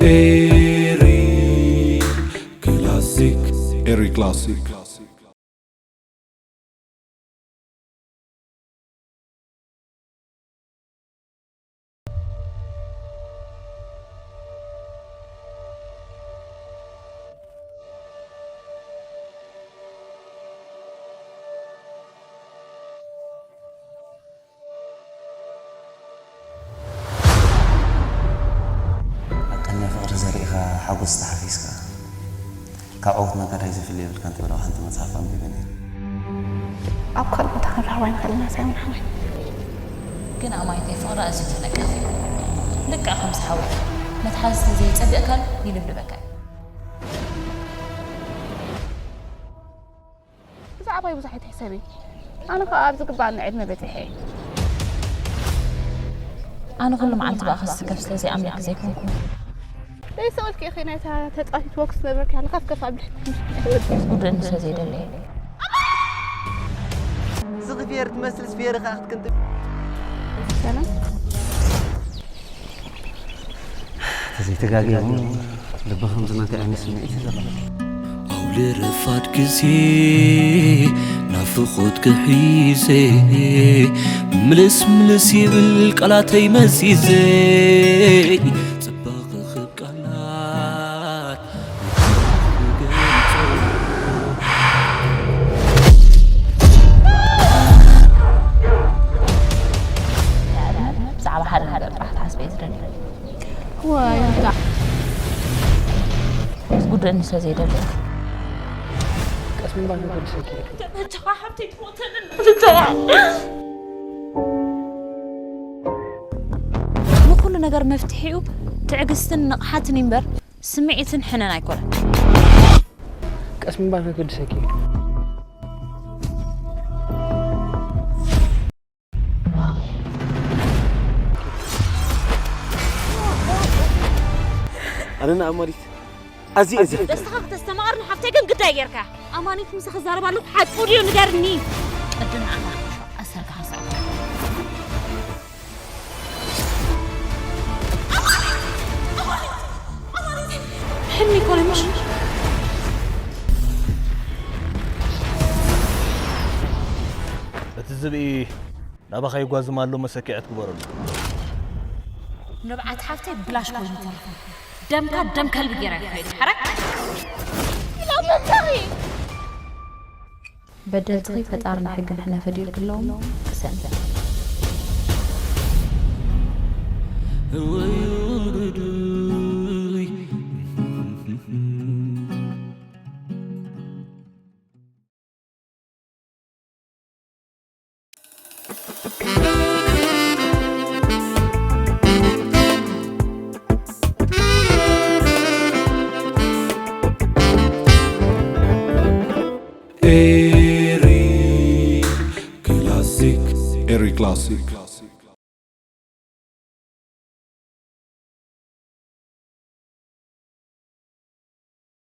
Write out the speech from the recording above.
Eri Classic. Eri Classic. ኣብ ቅድሚ ፍቕሪ ዘርእኻ ሓጎስ ተሓፊስካ፣ ካብ ዕዉት ነጋዳይ ዝፍለ የብልካን ትብል ኣብ ሓንቲ መጽሓፍ ኣንቢበ ነይረ። ኣብ ካልእ ቦታ ክንራኸብ ኣይንኽእልን ኢና ሳይሞን ሓወይ። ግን ኣማኒተይ ፍቕሪ ኣዝዩ ተነቃፊ እዩ። ልክዕ ከምዚ ሓወይ መትሓዚ ተዘይጸበቕካሉ ይልብልበካ እዩ። ብዛዕባይ ብዙሕ ኣይትሕሰቢ። ኣነ ከኣ ኣብ ዝግባኣኒ ዕድመ በጺሐ እየ። ኣነ ኩሉ መዓልቲ ብኣኻ ዝስከፍ ስለ ዘይኣምነኪ ዘይኮንኩ። ደይሰኣልኪ ኢኺ ናይታ ተጻዋቲት ወክስ ነበርኪ ኣለኻ ከፍ ከፍ ኣብሊ። ጉድእኒ ስለ ዘይደሊ እየ። ዝኽፍየር ትመስል ስፌር ኻኽት ክንት ሰላም። ተዘይተጋግየ እውን ልቢ ከምዚ ናተይ ዓይነት ስምዒት እዩ ዘለዎ። ኣውሊ ረፋድ ግዜ ናፍቖት ክሒዘ ምልስ ምልስ ይብል ቃላተይ መዚዘ ጽባቐ ክብ ቃላት ብዛዕባ ሓደ ነገር ጥራሕ ትሓስበ እየ ዝደሊ። ወይ ጉድእኒ ስለ ዘይደሊ። ቀስ ምባል መገዲ ሰኪ። ንኹሉ ነገር መፍትሒኡ ትዕግስትን ንቕሓትን እዩ እምበር ስምዒትን ሕነን ኣይኮነን። ቀስ ምባል መገዲ ሰኪ። ኣነ ንኣማኒት ኣዝየ እየ ዘፍቅር። ደስታኻ ክተስተማቕር ንሓፍተይ ግን ግዳይ ጌርካ። ኣማኒት ምሳኺ ክዛረብ ኣለኹ፣ ሓቁ ድዩ ንገርኒ። ቅድም ንዓኻ ኣሰርካ ሓሳብ። ሕልሚ ይኮነ ምሽ? እቲ ዝብኢ ናባኻ ይጓዝም ኣሎ፣ መሰኪዐት ግበረሉ። ንብዓት ሓፍተይ ብላሽ ኮይኑ ተረፈ። ደምካ ደም ከልቢ ጌራ ይኸይድ። ሓራይ ኢላ መምታኺ። በደልትኺ ፈጣርን ሕግን ሕነ ፈዲርክሎም ክሰንበት። Eri Classic. Eri Classic.